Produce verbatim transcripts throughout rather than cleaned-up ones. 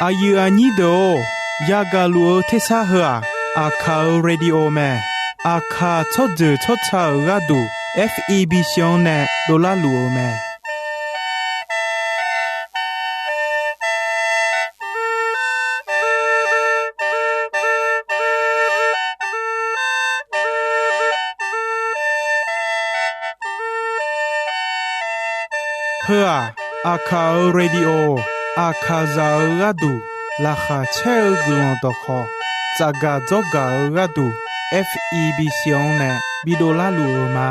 Aqyuif aqnyir deuq-or, yagaq luf-eu tersar heu-aq, Aqkaq-euq radio mae. Aqkaq tsawrjeuq tsawrca-euq gharduq, F E B C-anr nae dovlar luf-eu mae. Heu-aq, Aqkaq-euq radio, Aqkaqzaq-euq gharduq laqkhaq caer-eu guiqlanq dawqkhawq, tsafgaq dzawrgaq-eu gharduq, F E B C-anr nae bidov larluf-eu ma.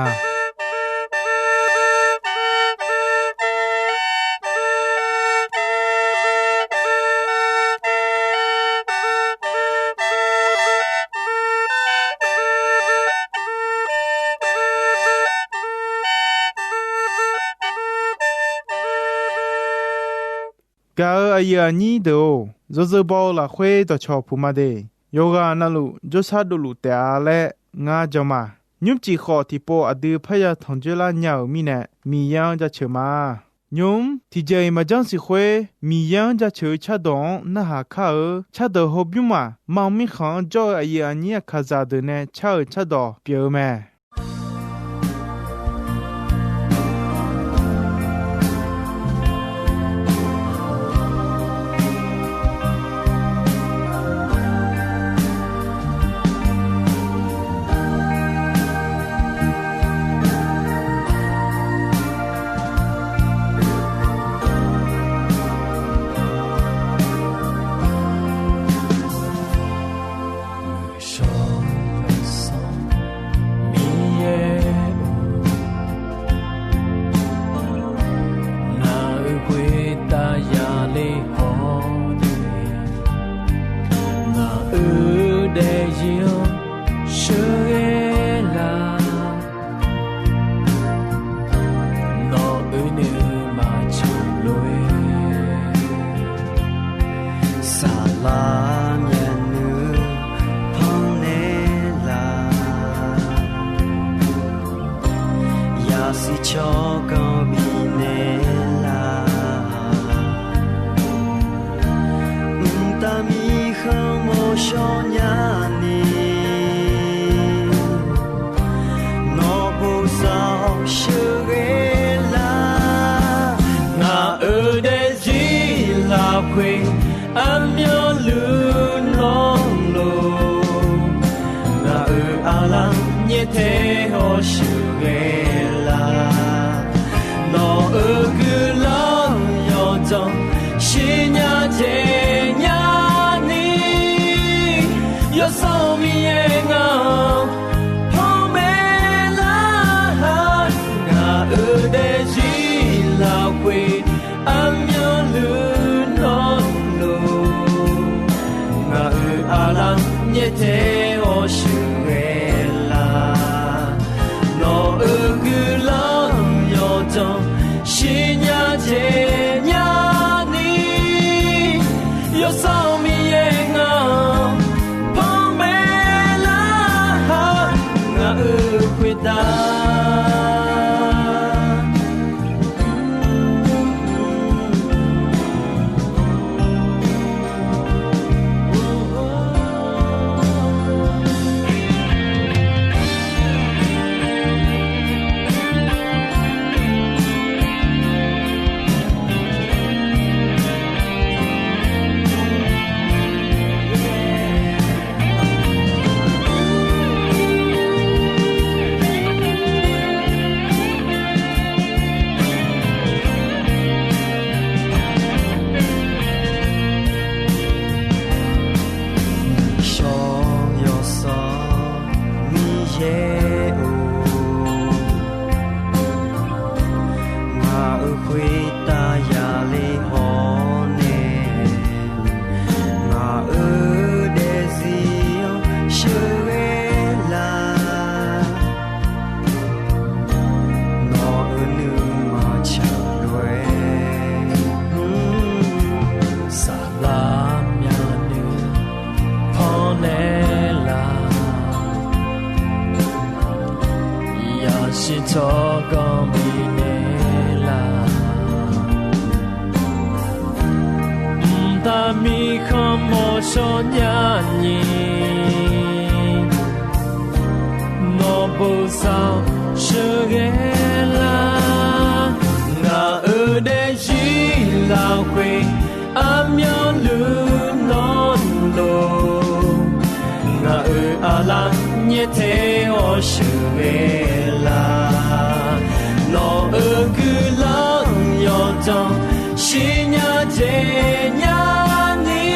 Gaq-euq aqyuif aqnyir deuq-or, yawzeu baw-eu lafkhoer dawqcawq puq ma de. Yawqghaq navluf jawrshar dovluf taef-a laer ngar jan ma. Nymrcif khawf tiqpov aqdui parya tanqjoer lar nya-euq mirnae, Miqyaer-anr jaceuq ma. Nymq-mr tiqjeq-iq maqjanr siq khoer, Miqyaer-anr jaceuq-eu cardawq-anr narhaq kar-eu cardawq hawbymr maq mam mirkhanq-anr jawr-eu aqyuif aqnyir Aqkaqzaq deuq nae car-euq cardawq pyeuf-eu mae. Miqyaer-or, ngaq-euq khoertav yale haw-awr nae, ngaq-euq daefzir-anr sheuqghae lar. Nawq-euq nuima tsaq lof-aer, saflar myavnuiv pannaeq lar. Yasiq tsawrganr bifnaeq lar. Mqtav mirkhanq mawrshawr nyani, nawq bosav-awr sheuqghae lar. Ngaq-euq daefzir lafkhoer aqmyanluf nawr lof, ngaq-euq aqlaf nyaeftaeq-awr sheuqghae lar. Nawq-euq guiqlanq yawdzanq shirnya taef nyani, Yawsanr Miqyaer ngaq-anr panmaeq lar. Ngaq-euq daefzir lafkhoer aqmyanluf nawr lof, ngaq-euq aqlaf nyaeftaeq-awr sheuqghae lar. Nawq-euq guiqlanq yawdzanq shirnya taef nyani, Yawsanr Miqyaer ngaq-anr panmaeq lar. Ngaq-euq khoertav Shawr Yawsanr Miqyaer-or, ngaq-euq khoertav yale haw-awr nae, ngaq-euq daefzir-anr sheuqghae lar. Nawq-euq nuima tsaq lof-aer, saflar myavnuiv pannaeq lar. Yasiq tsawrganr bifnaeq lar. Mqtav Mirkhanq mawrshawr nyani, nawq bosav sheuqghae lar. Ngaq-euq daefzir lafkhoer aqmyanluf nawr lof, ngaq-euq aqlaf nyaeftaeq-awr sheuqghae lar. Nawq-euq guiqlanq yawqdanq shirnya jeq nyani,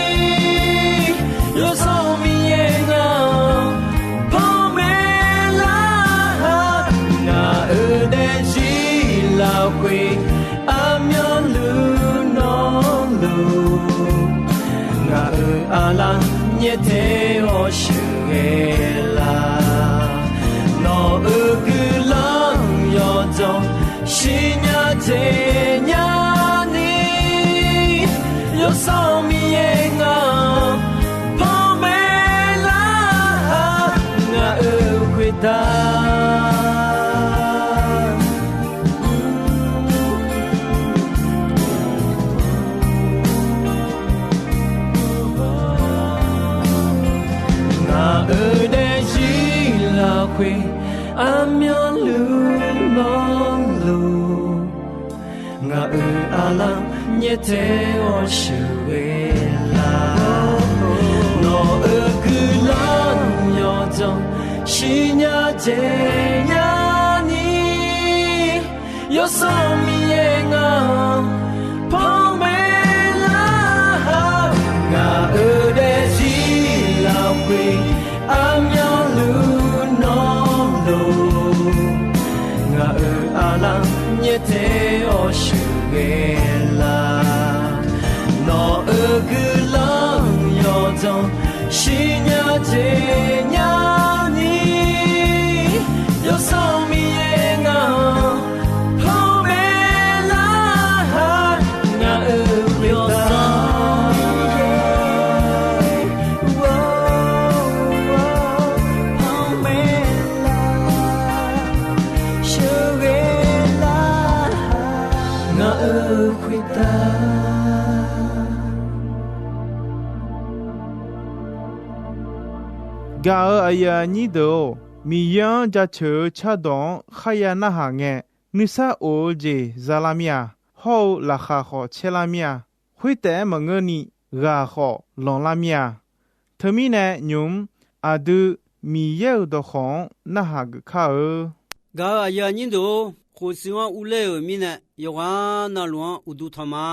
Yawsanr Miqyaer ngaq-anr panmaeq lar. Ngaq-euq daefzir lafkhoer aqmyanluf nawr lof, ngaq-euq aqlaf nyaeftaeq-awr sheuqghae lar. Nawq-euq guiqlanq yawqdanq shirnya jeq nyani, Yawsanr Miqyaer ngaq-anr panmaeq lar. Ngaq-euq khoertav ngaq-euq daefzir lafkhoer aqmyanluf nawr lof, ngaq-euq aqlaf nyaeftaeq-awr sheuqghae lar. Nawq-euq guiqlanq yawqdanq shirnya jeq nyani, Yawsanr Miqyaer ngaq-anr panmaeq lar. Ngaq-euq daefzir lafkhoer aqmyanluf nawr lof, ngaq-euq aqlaf nyaeftaeq-awr sheuqghae lar. Nawq-euq guiqlanq yawqdanq shirnya jeq nyani, Yawsanr Miqyaer ngaq-anr panmaeq lar. Ngaq-euq Yawsanr Miqyaer panmaeq lar, sheuqghae lar. Ngaq-euq khoertav Gaq-euq aqyuif aqnyir deuq-or, Miqyaer-anr jaceuq-eu cardawq-anr kharya narhaq ngae, nuisar of-eu jeq za lar mir-a. Hawr-eu laqkhaq khawf caer lar mir-a. Khoertaef-aer maqngeurni, ghaq khawf lanq lar mir-a. Teumirnae nymq-mr aqdui Miqyaer-euq dawqkawq-anr narhaq geuf kar-eu. Gaq-euq aqyuif aqnyir deuq-or, khof shuif-anr urler-euq mirnae, yawqghaq navluf-anr uqduq tanq ma.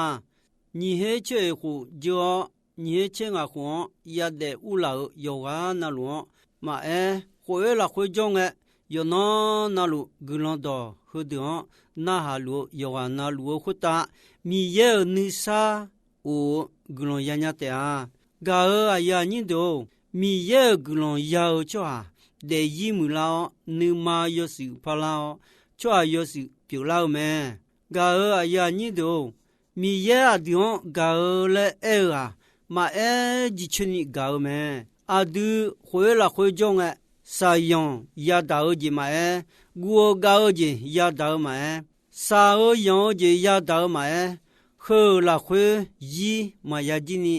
Nyiq her caer-euq khof jeur-awr, nyiq her caer ngaq khof-anr yadaef urlaf-euq yawqghaq navluf-anr maqaer, khof-aer lafkhoer jawr ngae, yawqnan navluf guiqlanq dawq heudeuq-anr narhaq luf-eu yawqghaq navluf-eu khoertav, Miqyaer-euq nuisar of-eu guiqlanq yanya taef-a. Gaq-euq aqyuif aqnyir deuq-or, Miqyaer-euq guiqlanq ya-eu tsawrhaq daefzir muiqlar-awr, nuima yawshuif parlar-awr, tsawrhaq yawshuif pyeuflar-eu mae. Gaq-euq aqyuif aqnyir deuq-or, Miqyaer aqdui-anr gaq-eu laer aer-eu-aq, maqaer jircoeni gaq-eu mae. Aqdui khof-aer lafkhoer jawr ngae, shaqyanq yadaq-eu jeq maqaer, guv-eu gav-eu jeq yadaq-eu maqaer, shaq-eu yanq-eu jeq yadaq-eu maqaer, heu-euq lafkhoer zir maqya jir ni,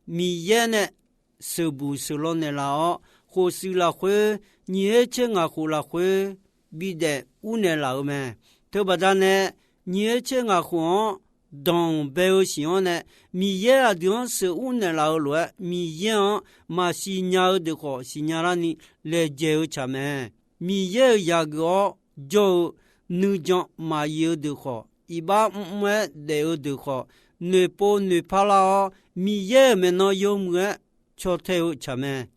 Miqyaer nae sheuqbuq sheuqlaw naeqlaf-awr, khof shuif lafkhoer, nyiq her caer ngaq khof lafkhoer, bidaef urnaeq laf-eu mae. Teubaqda nae, nyiq her caer ngaq khof-anr danqbae-eu siq-anr nae, Miqyaer aqdui-anr sheuqur naeqlaf-eu lof-aer, Miqyaer-anr maqsiq nya-eu deuq khawf siqnya larni laejae-eu tsaq mae. Miqyaer-euq yaqgeuf-awr jawr-eu nuijan maqyif-eu deuq khawf, iqbax mrmr-aer daef-eu deuq khawf, noeqpov noeqpar lar-awr, Miqyaer-euq maeqnan yawmuiq-aer caw tae-eu tsaq mae.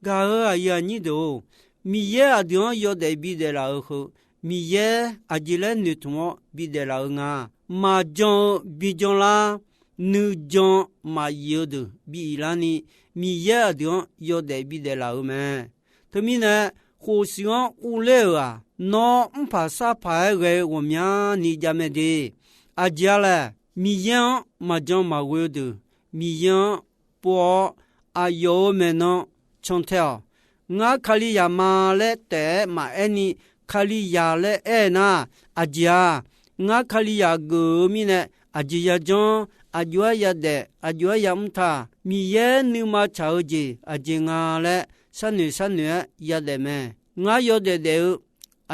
Gaq-euq aqyuif aqnyir deuq-or, Miqyaer aqdui-anr yawdaef bidaef laf-eu heu, Miqyaer aqjeq laer noeqtmq-awr bidaef laf-eu nga. Maqjan-eu bijan lar, nuijan maqyif-eu deuq bi if larni, Miqyaer aqdui-anr yawdaef bidaef laf-eu mae. Teumirnae, khof shuif-anr urler-euq-aq, nawr mrpaq sarpaq-aer ghae-eu ghawqmyani jav mae de. Aqjeq-a laer, Miqyaer-anr maqjan maqghoe-eu deuq, Miqyaer-anr pov-awr, aqyawf-euq maeqnan cantae-awq. Ngar Kalizaq ma laer taef-aer maqaer ni, Kalizaq laer aer nar, aqjeq-a, ngar Kalizaq geuf-eu mirnae aqjeq yajanr, aqjox-aer yadaef, aqjox-aer yamr ta, Miqyaer nuima tsaq-eu jeq aqjeq nga laer sharnoeq sharnoeq-aer yadaef mae. Ngar yawdaef daef-eu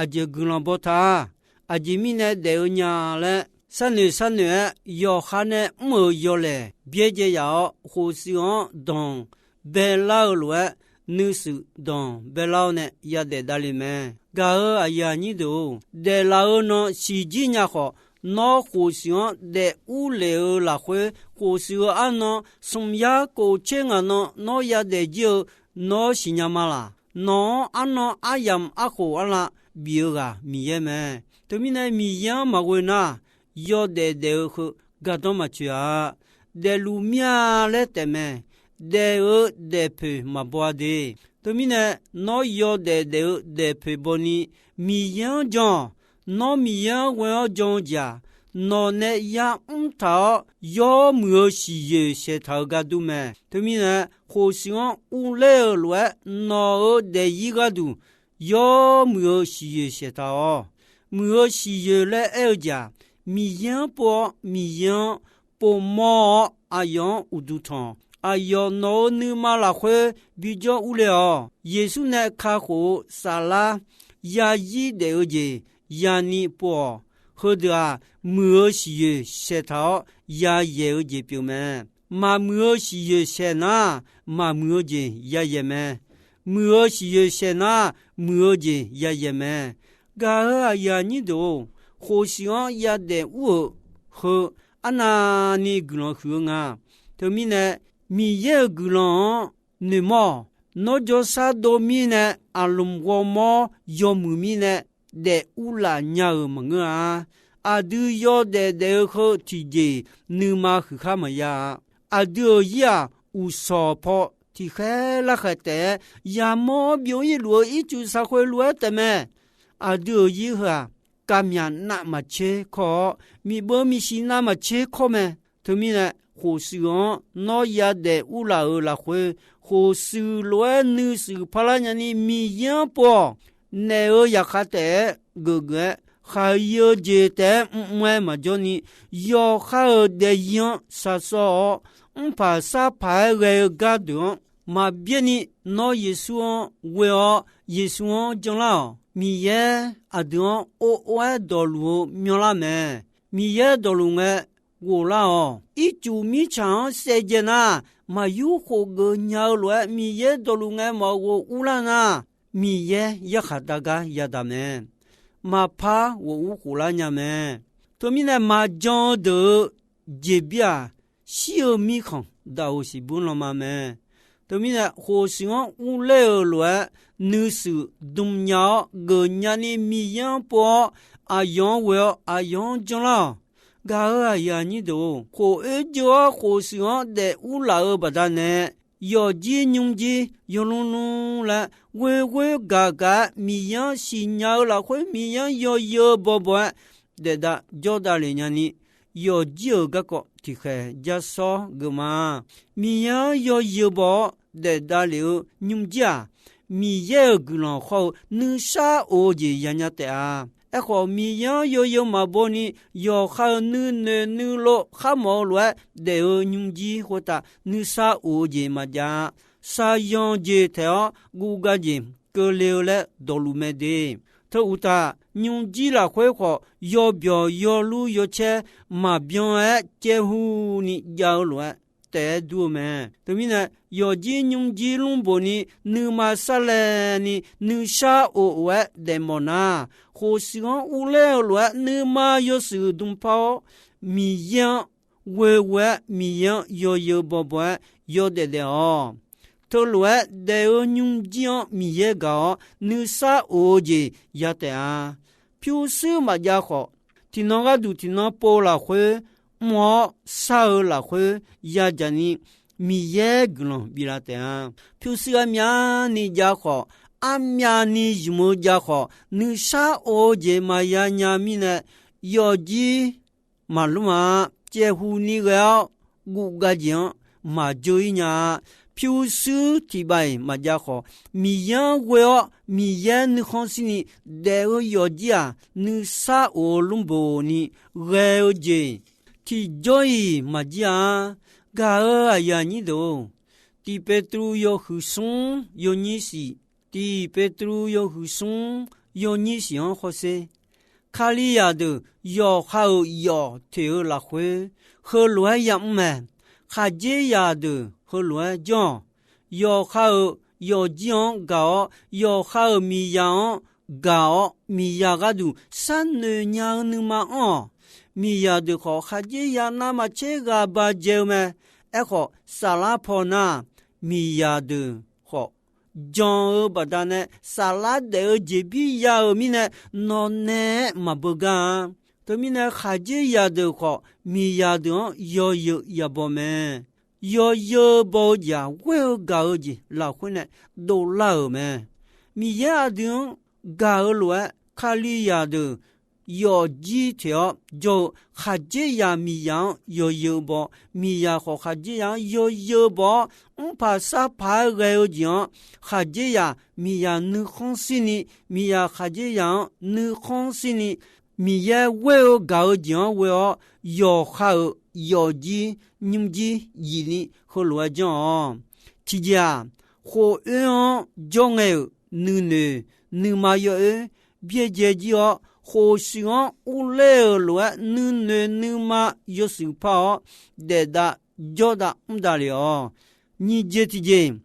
aqjeq guiqlanq baw ta-a, aqjeq mirnae daef-eu nya laer sharnoeq sharnoeq-aer yawqha nae mr-euq yawlaeq byaerdzae yaf-awr, khof shuif-anr danq baelar-eu lof-aer, nuishuif danq baelar-awr nae yadaef davle mae. Gaq-euq aqyuif aqnyir deuq-or, daeflaf-eu nan siqjir nya khawf, nawr khof shuif-anr daef urlef-eu lafkhoer, khof shuif-eu arnan smq yar kof tser ngaq nan nawr yadaef jir-eu nawr siqnya ma laq. Nawq-anr arnan aryamq arkhof arlav bif-eu ghaq Miqyaer mae. Teumirnae Miqyaer-anr maqghoe nar, yawdaef daef-eu heu gardanr maqtsoeq-a. Daefluf mir-a laer taef mae. Daef-eu daefpoeq maqbaw-a de. Teumirnae nawr yawdaef daef-eu daefpoeq bawni Miqyaer-anr jan-awq. Nawr Miqyaer-anr ghoe-awr jan-eu jeq-aq, nawq nae yamr taq-awr yawmuiq-eu siqyoeq saeqtaq-eu gar dur mae. Teumirnae khof shuif-anr urler-euq lof-aer nawq-euq daefzir gharduq yawmuiq-eu siqyoeq saeqtaq-awq. Muiq-eu siqyoeq laer aer-eu jeq-aq, Miqyaer-anr pov-awr Miqyaer-anr povmawr-awr aqyawf-anr uqduq tanq. Aqyawf nawq-euq nuima lafkhoer bijawr urler-awq. Yeqsur nae kakhof-eu saflar yazir daef-eu jeq yani pov-awq. Heudeuq-aq, muiq-eu siqyoeq saeqtaq-awr yayaeq-eu jeq pyeuf mae. Maqmuiq-eu siqyoeq saeq nar, maqmuiq-eu jeq yayaeq mae. Muiq-eu siqyoeq saeq nar, muiq-eu jeq yayaeq mae. Gaq-euq aqyuif aqnyir deuq-or, khof shuif-anr yadaef ur-euq heu arnavni guiqlanq huiq-eu nga. Teumirnae, Miqyaer-euq guiqlanq-anr noeqmawr-awq. Nawr jawrshar dov mirnae, aqlmq ghawrmawr yawmuiq mirnae daef urlaf nya-euq maqngeur-a. Aqdui yawdaef daef-eu heu tiqjeq nuima huiqkhar maqya-a. Aqdui-euq zir-aq, uqshawq paw tiqkhaer larkhaeq taef-aer yamawr-awr byov-ir luf-eu ircuf shaqkhoe lof-aer taefmae. Aqdui-euq zir heu-aq, kavmyaq navmaqtser kawr-awr, miqbeuv miqsiq navmaqtser kawr mae. Teumirnae, khof shuif-anr nawr yadaef urlaf-euq lafkhoer, khof shuif lof-aer nuishuif parlar nyani Miqyaer-anr pov-awq. Naef-euq zaqkhav taef-aer geufgeuf-aer, khaqi-eu jeq taef-aer mrmr-aer maqjawr ni, yawqha-euq daefzir-anr shaqshawr-awr, mrpaq sarpaq-aer ghae-eu gardeuq-anr maqbyaer ni, nawr Yeqsur-anr ghoe-awr Yeqsur-anr janlar-awq. Miqyaer aqdui-anr or or-aer dawqluf-eu myanrlar mae. Miqyaer dawqluf ngae ghoflar-awq. Ircuf mirtsaq-anr saevdzae nar, maqyur khof geuf nya-eu lof-aer Miqyaer dawqluf ngae maqghof urlar nar, Miqyaer yarkhaq dar gar yadaq mae. Maqpar ghof ur khoflar nya mae. Teumirnae maqjan-eu deuq-eu jeqbir-aq, shir-eu mirkhanq daq-euq siqbur lanma mae. Teumirnae khof shuif-anr urler-euq lof-aer nuishuif dmq nya-awr geufnya ni Miqyaer-anr pov-awr aqyawf-anr ghoe-awr aqyawf-anr janlar-awq. Gaq-euq aqyuif aqnyir deuq-or, khof oer jeuv-awr khof shuif-anr daef urlaf-eu baqdanae, yawqjir nymrjir yawlmr lmr laer ghoeghoer gaqgaq-aer Miqyaer-anr siqnya-eu lafkhoer Miqyaer-anr yawzeu bawbaw-aer daefdav jawrdav lef nyani, yawqjir-euq garkawv tiqkhaeq jar shawr geuf ma. Miqyaer-anr yawzeu baw-awr daefdav lef-eu nymrjir-aq, Miqyaer-euq guiqlanq hawr-eu nuisar of-eu jeq yanya taef-a. Aerkhawf, Miqyaer-anr yawzeu maqbaw ni, yawqha-euq nuinoeq nuilov kharmawf-eu lof-aer daef-eu nymrjir khoertav nuisar of-eu jeq maqjav-a. Shaqzanq jeq taeq-awr guvga jeq keuvle-eu laer dawqluf mae de. Teu uqtaf, nymrjir lafkhoer khawf yawbyawq yawlur yawcaer maqbyan-aer caevhu ni jav-eu lof-aer taef-aer dur-eu mae. Teumirnae, yawqjir nymrjir lmrboq ni nuima sarlaev ni nuisar of-aer daefmawf nar, khof-euq-anr urler-eu lof-aer nuima yawshuif dmqpar-awr, Miqyaer-anr ghoeghoe-aer Miqyaer-anr yawzeu bawbaw-aer yawdaef daef-awq. Teulof-aer daef-eu nymrjir-anr Miqyaer gaq-awr nuisar of-eu jeq ya taef-a. Pyurshuir maqjav khawf, tiqnan gharduq tiqnan pov lafkhoer mr-awr shar-eu lafkhoer yadzaq ni Miqyaer guiqlanq biflaf taef-a. Pyurshuir armyavni jav khawf, armyavni zmq-eu jav khawf, nuisar of-eu jeq maqya nya mirnae, yawqjir maqlmr-a. Caevhu ni ghae-awr guvga jeq-anr maqjeu-ir nya-a. Pyurshuir tiqbav-iq maqjav khawf, Miqyaer-anr ghoe-awr Miqyaer nuikhanr shirni daef-eu yawqjir-aq, nuisar of-eu lmrboq ni ghae-eu jeq Tiqjawr-iq maqjir-a. Gaq-euq aqyuif aqnyir deuq-or, Tiq Petruv yawhuiq smr yawnyir shif, Tiq Petruv yawhuiq smr yawnyir shif-anr hawsher. Kalizaq deuq yawqha-euq yawf teq-eu lafkhoer heulof-aer yamr mae. Khaqdzerzaq deuq heulof-aer janr-awq. Yawqha-euq yawfjir-anr gaq-awr, yawqha-euq miqzaq-anr gaq-awr, miqzaq gharduq sharnoeq nya-eu nuima anr-awq. Miqzaq deuq khawf, khaqdzerzaq navmaqtser ghaq ba dzae-eu mae. Aerkhawf, saflar paw nar, miqzaq deuq khawf, jan-eu baqdanae saflar daef-eu jeq bir ya-euq mirnae, nawqnae-aer maqbeugar-a. Teumirnae, khaqdzerzaq deuq khawf, miqzaq deuq-anr yawzeu yabaw mae. Yawzeu baw-eu jeq-aq, ghoer-eu gaq-eu jeq lafkhoer nae dovlar-euq mae. Miqyaer aqdui-anr gaq-eu lof-aer, Kalizaq deuq yawfjir teq-awr jawr-eu khaqdzerzaq miqzaq-anr yawzeu baw, miqzaq khawf khaqdzerzaq-anr yawzeu baw-awr, mrpaq sarpaq-aer ghae-eu jeq-anr, khaqdzerzaq miqzaq nuikhanr shirni, miqzaq khaqdzerzaq-anr nuikhanr shirni, Miqyaer ghoer-eu gaq-eu jeq-anr ghoe-awr, yawqha-euq yawfjir nymrjir yifni heulof-aer janr-awq. Tiqjeq-aq, khof oer-anr jawr ngae-euq nuinoeq nuima yawoer byaerdzae jir-awr, khof shuif-anr urler-euq lof-aer nuinoeq nuima yawshuif par-awr, daefdav jawrdav mr davlef-awq. Nyiq jeq tiqjeq,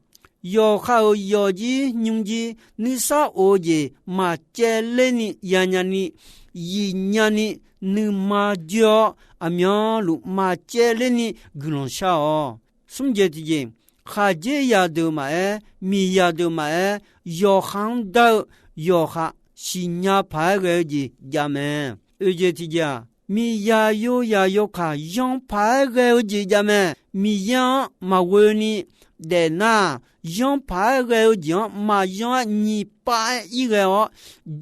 yawqha-euq yawfjir nymrjir nuisar of-eu jeq maqcaevlerni yanyani, yifnyani, nuima joer-awr aqmyanluf maqcaevlerni guiqlanq shar-awq. Smr jeq tiqjeq, khaqdzerzaq deuq maqaer, miqzaq deuq maqaer, yawqha-anr dar-eu yawqha siqnya paq-aer ghae-eu jeq jav mae. Oeq jeq tiqjeq-aq, miqzaq yozaq yawkaq yanr paq-aer ghae-eu jeq jav mae. Miqyaer-anr maqghoeni daefnar-aq, yanr paq-aer ghae-eu jeq-anr maqyanr-aer nyiq pav-aer ir ghae-awr,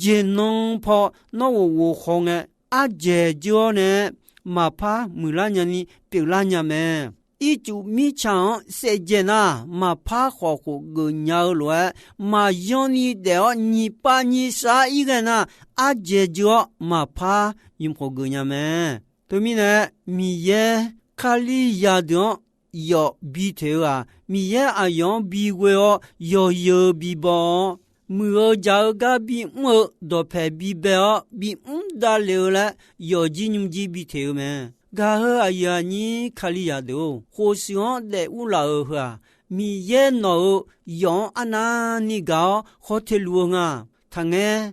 jeqnan paw nawr ghof ghof haw ngae, ardzaeq dzeur-awr nae maqpar muiqlar nyani pyeuflar nya mae. Ircuf mirtsaq-anr saevdzaeq nar, maqpar khawf khof geuf nya-eu lof-aer, maqyanni daef-awr nyiq pav nyiq sar-aer ir ghae nar, ardzaeq dzeur-awr maqpar nymq khof geuf nya mae. Teumirnae, Miqyaer Kalizaq deuq-anr yawf bi teq-eu-aq, Miqyaer aqyawf-anr bighoe-awr yawzeu bibaw-awr, muiq-eu jaq-eu gar bimr-eu dawqpaeq bibae-awr bimr davlef-eu laer yawfjir nymrjir bi teq-eu mae. Gaq-eu aqyuif aqnyir Kalizaq deuq-or, khofshuif-anr daefur laf-euq heu-aq, Miqyaer nawq-euq yawf-anr arnavni gaq-awr khawf teq luf-eu nga. Taqngaer,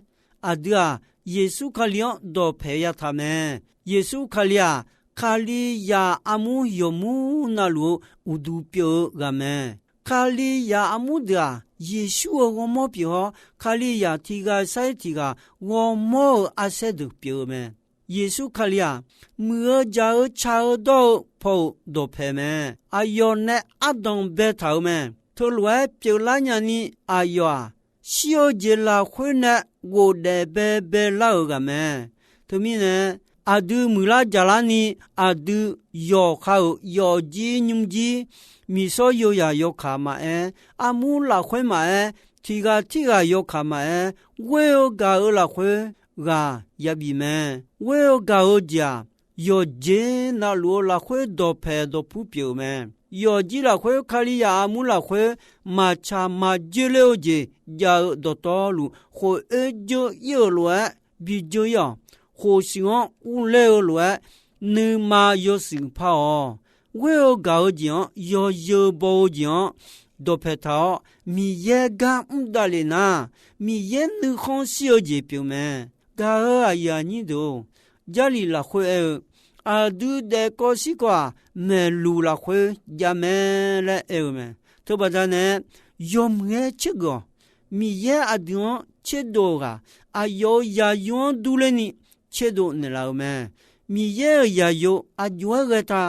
aqdui-aq, Yeqsur Kali-anr dawqpaeq yataq mae. Yeqsur Kali-aq, Kalizaq armur yawqmur navluf-eu uqduq pyeuf-eu ghaq mae. Kalizaq armur deuq-aq, Yeqsur-euq ghawrmawr pyeuf-awr, Kalizaq tiq ghaq sar-ir tiq ghaq ghawrmawr-euq arsaer deuq pyeuf-eu mae. Yeqsur Kali-aq, muiq-eu jaq-eu ca-eu dawr-eu paw-euq dawqpaeq mae. Aqyawf nae ardanq baetaq-euq mae. Teulof-aer pyeuflar nyani aqyawf-aq, shir-eu jeq lafkhoer nae ghofdaef baebae lar-euq ghaq mae. Teumirnae, aqdui muiqlar jaqlar ni, aqdui yawqha-euq yawfjir nymrjir, miqsawr yozaq yawkaq maqaer, armur lafkhoer maqaer, tiq ghaq tirghaq yawkaq maqaer, ghoer-eu gaq-eu lafkhoer ghaq yabif mae. Ghoer-eu gaq-eu jeq-aq, yawqjeq navluf-eu lafkhoer dawqpaeq dawqpur pyeuf-euq mae. Yawfjir lafkhoer, Kalizaq armur lafkhoer maqtsaq maqjoe ler-eu jeq jav-eu dawqtawvluf, khof oer dzeur ir-euq lof-aer bi dzeur ir-awq. Khofshuif-anr urler-eu lof-aer, nuima yawshuif par-awq. Ghoer-eu gaq-eu jeq-anr, yawzeu baw-eu jeq-anr dawqpaeq taq-awr, Miqyaer gar mr davlef nar, Miqyaer nuikhanr shir-eu jeq pyeuf mae. Gaq-eu aqyuif aqnyir deuq-or, Jarlif lafkhoer aer-eu, aqdui daefkawv shirkawv-aq, maeqluq lafkhoer jav mae laer aer-eu mae. Teubaqda nae, yawmuiq-aer tsergeuf-awq. Miqyaer aqdui-anr tserdov-eu ghaq, aqyawf-euq zaqyo-anr durler ni tserdov naeqlaf-euq mae. Miqyaer-euq zaqyo aqjox-aer ghae ta,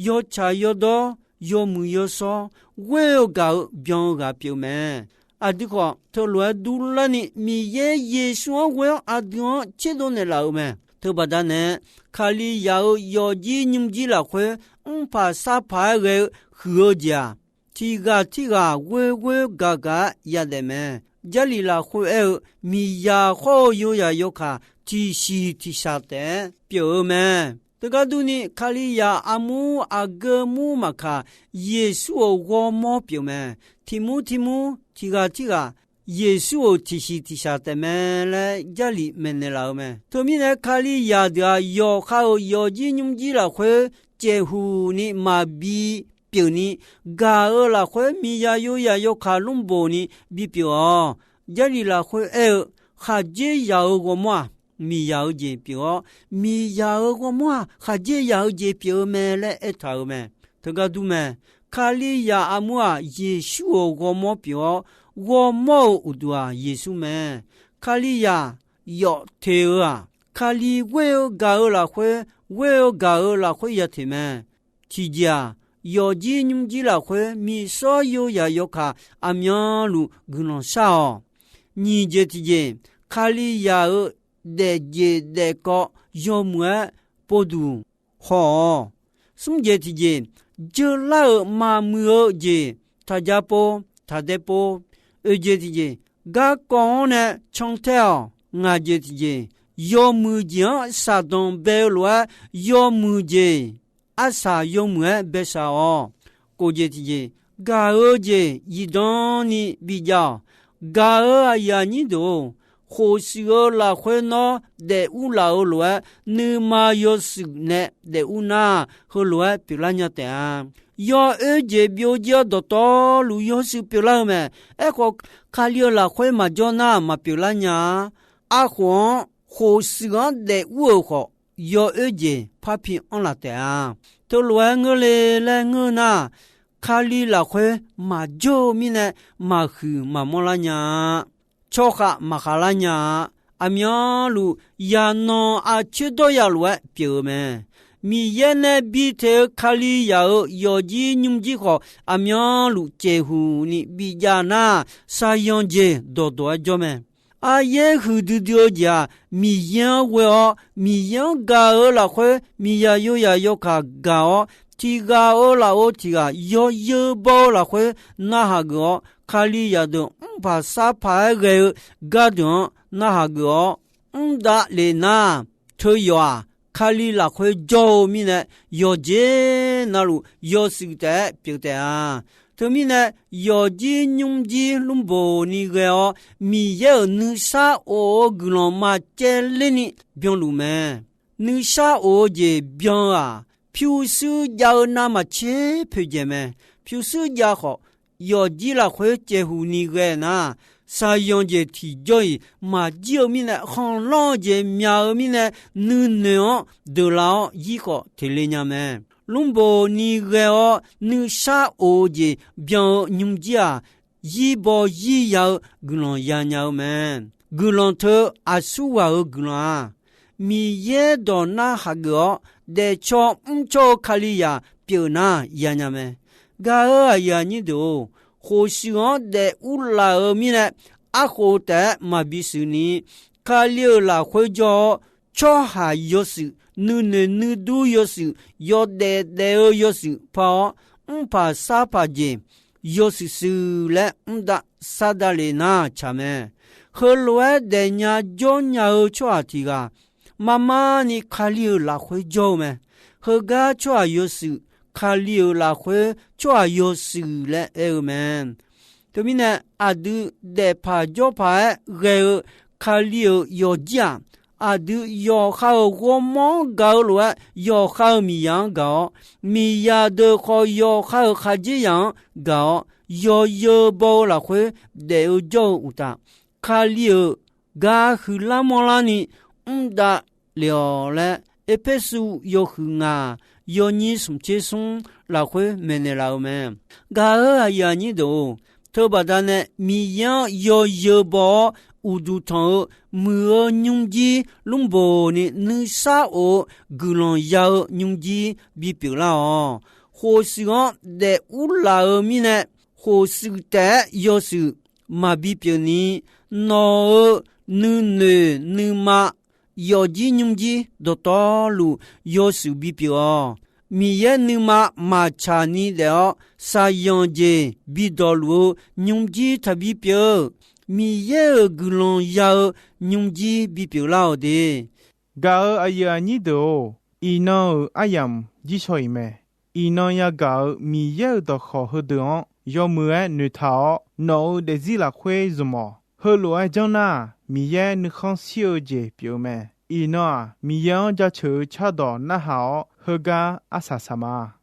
yawtsaq yawdawr, yawmuiq yawshawr, ghoer-eu gaq-eu byan-eu ghaq pyeuf mae. Aqdui khawf, teulof-aer durlarni Miqyaer Yeqsur-anr ghoe-awr aqdui-anr tserdov naeqlaf-euq mae. Teubaqda nae, Kalizaq-euq yawfjir nymrjir lafkhoer mrpaq sarpaq-aer ghae-eu huiq-eu jeq-aq, tiq ghaq tirghaq ghoer ghoer gaq gaq-aer yadaef mae. Jarlif lafkhoer aer-eu, miqzaq khawr-eu yozaq yawkaq tiqsiq tiqshaq taef-aer pyeuf-eu mae. Teugar durni, Kalizaq armur aqgeu mur maqkaq, Yeqsur-euq ghawrmawr pyeuf mae. Tiqmur tiqmur, tiqghaq tirghaq, Yeqsur-euq tiqsiq tiqshaq taef mae laer Jarlif maeqnaeq laf-eu mae. Teumirnae, Kalizaq deuq-aq, yawqha-euq yawqjir nymrjir lafkhoer caevhuq ni maqbi pyeuf ni, gaq-euq lafkhoer miqzaq yozaq yawkaq lmrboq ni bipyeuf-awq. Jarlif lafkhoer aer-eu, khaqdzerzaq-euq ghawrmawr-aq, miqzaq-eu jeq pyeuf-awr, miqzaq-euq ghawrmawr-aq, khaqdzerzaq-eu jeq pyeuf-eu mae laer aertaq-euq mae. Teugar dur mae. Kalizaq armur-aq, Yeqsur-euq ghawrmawr pyeuf-awr, ghawrmawr-euq uqduq-aq, Yeqsur mae. Kalizaq yawf teq-eu-aq, Kali ghoer-eu gaq-eu lafkhoer, ghoer-eu gaq-eu lafkhoer ya teq mae. Tiqjeq-aq, yawqjir nymrjir lafkhoer miqsawr yozaq yawkaq aqmyanluf guiqlanq shar-awq. Nyiq jeq tiqjeq, Kalizaq-euq daefjeq daefkawv yawmuiq-aer povduq haw-awq. Smr jeq tiqjeq, jeular-euq maqmuiq-eu jeq taqja pov taqdaer pov. Oeq jeq tiqjeq, garkawv-anr nae cantaer-awq. Ngaq jeq tiqjeq, yawmuiq jeq-anr shaqdanq bae-eu lof-aer, yawmuiq jeq arsaq yawmuiq-aer bae shaq-awq. Kof jeq tiqjeq, gaq-eu jeq zifdan ni bijav-awq. Gaq-euq aqyuif aqnyir deuq-or, khof shuif-eu lafkhoer nawr daef urlaf-eu lof-aer, nuima yawshuif nae daef ur nar, heulof-aer pyeuflar nya taef-a. Yawoer jeq byovjir-awr dawqtawvluf yawshuif pyeuflar-eu mae. Aerkhawf, Kali-euq lafkhoer maqjawr nar, maqpyeuflar nya-a. Arkhof-anr khof shuif-anr daef ur-euq khawf, yawoer jeq parpi anrlaf taef-a. Teulof-aer ngeur le laer ngeur nar, Kali lafkhoer maqjawr-eu mirnae, maqhuiq maqmanr lar nya-a. Tsawrkhav maqkhav lar nya-a. Aqmyanluf yanan arcoer dawrya lof-aer pyeuf-eu mae. Miqyaer nae bi taeq-eu Kalizaq-euq yawqjir nymrjir khawf, aqmyanluf caevhuq ni bijav nar, saqyanq jeq dawqdawq-aer jawr mae. Aryaer huiqdui dui-eu jeq-aq, Miqyaer-anr ghoe-awr, Miqyaer-anr gaq-eu lafkhoer miqzaq yozaq yawkaq gaq-awr, tiqghaq-euq lafov tiqghaq yawzeu baw-eu lafkhoer narhaq geuf-awr, Kalizaq deuq mrpaq sarpaq-aer ghae-eu gardeuq-anr narhaq geuf-awr, mr davlef nar, teuyawf-aq, Kali lafkhoer jawr-eu mirnae, yawqjeq navluf yawshuif taef-aer pyeuf taef-a. Teumirnae, yawqjir nymrjir lmrboq ni ghae-awr, Miqyaer-euq nuisar of-eu guiqlanq maqcaevler ni byanluf mae. Nuisar of-eu jeq byan-eu-aq, pyurshuir jav-eu navmaqtser poeqdzaeq mae. Pyurshuir jav khawf, yawqjir lafkhoer caevhuq ni ghae nar, saqyanq jeq tiqjawr-iq maqjir-eu mirnae, khanqlanr-eu jeq myaq-eu mirnae, nuinoeq-anr deuqlaf-awr zir khawf teq le nya mae. Lmrboq ni ghae-awr nuisar of-eu jeq byan-eu nymrjir-aq, zir baw zir ya-eu guiqlanq yanya-eu mae. Guiqlanq teu aqsurghaq-euq guiqlanq-aq, Miqyaer dawq narhaq geuf-awr daefcaw mrcawr-eu Kalizaq pyeuf nar yanya mae. Gaq-euq aqyuif aqnyir deuq-or, khof shuif-anr daef urlaf-eu mirnae, arkhof taef-aer maqbi shuif ni, Kali-euq lafkhoer jawr-awr, tsawrhaq yawshuif, nuinoeq nuidur yawshuif, yawdaef daef-eu yawshuif par-awr, mrpaq sarpaq jeq yawshuif shuif laer mr dav sar davlef nar tsaq mae. Heulof-aer daefnya jawrnya-eu tsawrhaq tiq ghaq, marmar ni Kali-euq lafkhoer jawr-eu mae. Heugar tsawrhaq yawshuif, Kali-euq lafkhoer tsawrhaq yawshuif laer aer-eu mae. Teumirnae, aqdui daefpaq jawrpaq-aer ghae-eu Kali-euq yawqjir-aq, aqdui yawqha-euq ghawrmawr-anr gaq-eu lof-aer, yawqha-euq miqzaq-anr gaq-awr, miqzaq deuq khawf yawqha-euq khaqdzerzaq-anr gaq-awr, yawzeu baw-eu lafkhoer daef-eu jawr-eu uqtaf, Kali-euq gar huiqlar manrlar ni mr dav lef-awq laer, Erpersu yawhuiq ngaq, yawnyir smq tser smr lafkhoer maeqnaeq laf-eu mae. Gaq-euq aqyuif aqnyir deuq-or, teubaqda nae Miqyaer-anr yawzeu baw-awr uqduq tanq-eu muiq-eu nymrjir lmrboq ni nuisar of-eu guiqlanq ya-eu nymrjir bipyeuf lar-awq. Khof shuif-anr daef urlaf-eu mirnae, khof shuif taef-aer yawshuif maqbi pyeuf ni, nawq-euq nuinoeq nuima yawfjir nymrjir dawqtawvluf yawshuif bipyeuf-awq. Miqyaer nuima maqtsaq ni daef-awr, shaqzanq jeq bidawq luf-eu nymrjir taqbi pyeuf-eu, Miqyaer-euq guiqlanq ya-eu nymrjir bipyeuf lar-awq de. Gaq-euq aqyuif aqnyir deuq-or, Iqnan-euq aryamq jirshaw-iq mae. Iqnan yagaq-euq Miqyaer-euq dawqkawq heudeuq-anr yawmuiq-aer noeqtaq-awr, nawq-euq daefzir lafkhoer zmq-awq. Heulof-aer janr nar-aq, Miqyaer nuikhanr shir-eu jeq pyeuf-eu mae. Iqnan-aq, Miqyaer-anr jaceuq-eu cardawq narhaq-awr, heugar arsaq saq ma.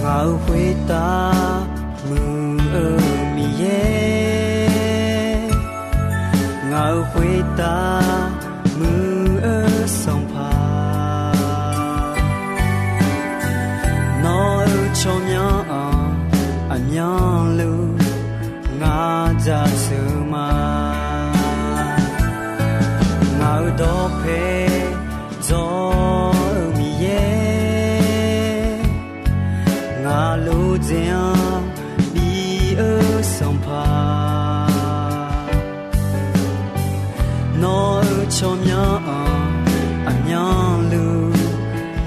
Ngaq-euq khoertav muiq-eu Miqyaer, ngaq-euq khoertav muiq-eu Sanqpaq, nawq-euq tsawrmyanr-anr aqmyanluf ngar jaceuq ma. Ngaq-euq dawqpae dzawr-eu Miqyaer, ngaq lodzae-anr bi-eu Sanqpaq, nawq-euq tsawrmyanr-anr aqmyanluf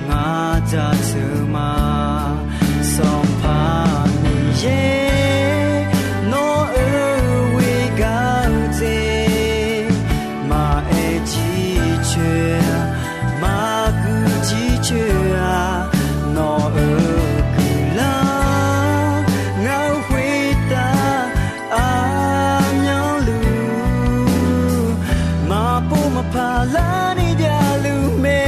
ngar jaceuq ma. Sanqpaq Miqyaer, nawq-euq ghoer gar-eu dzer, maqaer jircoer-a, maqguiq jircoer-aq, nawq-euq guiqlanq ngaq-euq khoertav aqmyanluf maqpov maqpaq larni javluf mae.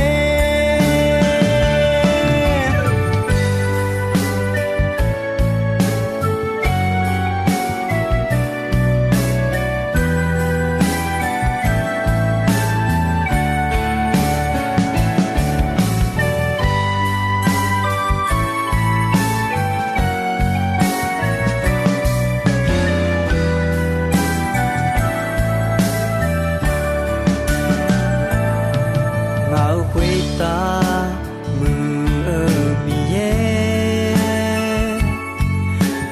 Ngaq-euq khoertav muiq-eu Miqyaer,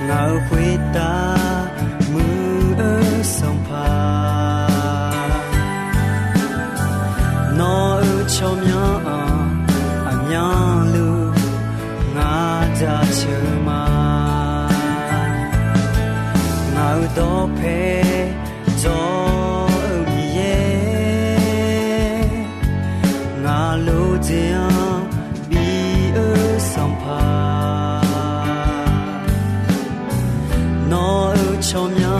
ngaq-euq khoertav muiq-eu Sanqpaq, nawq-euq tsawrmyanr-anr aqmyanluf ngar jaceuq ma. Ngaq-euq dawqpae dzawr-eu Miqyaer, ngaq lodzae-anr bi-eu Sanqpaq, nawq-euq tsawrmyanr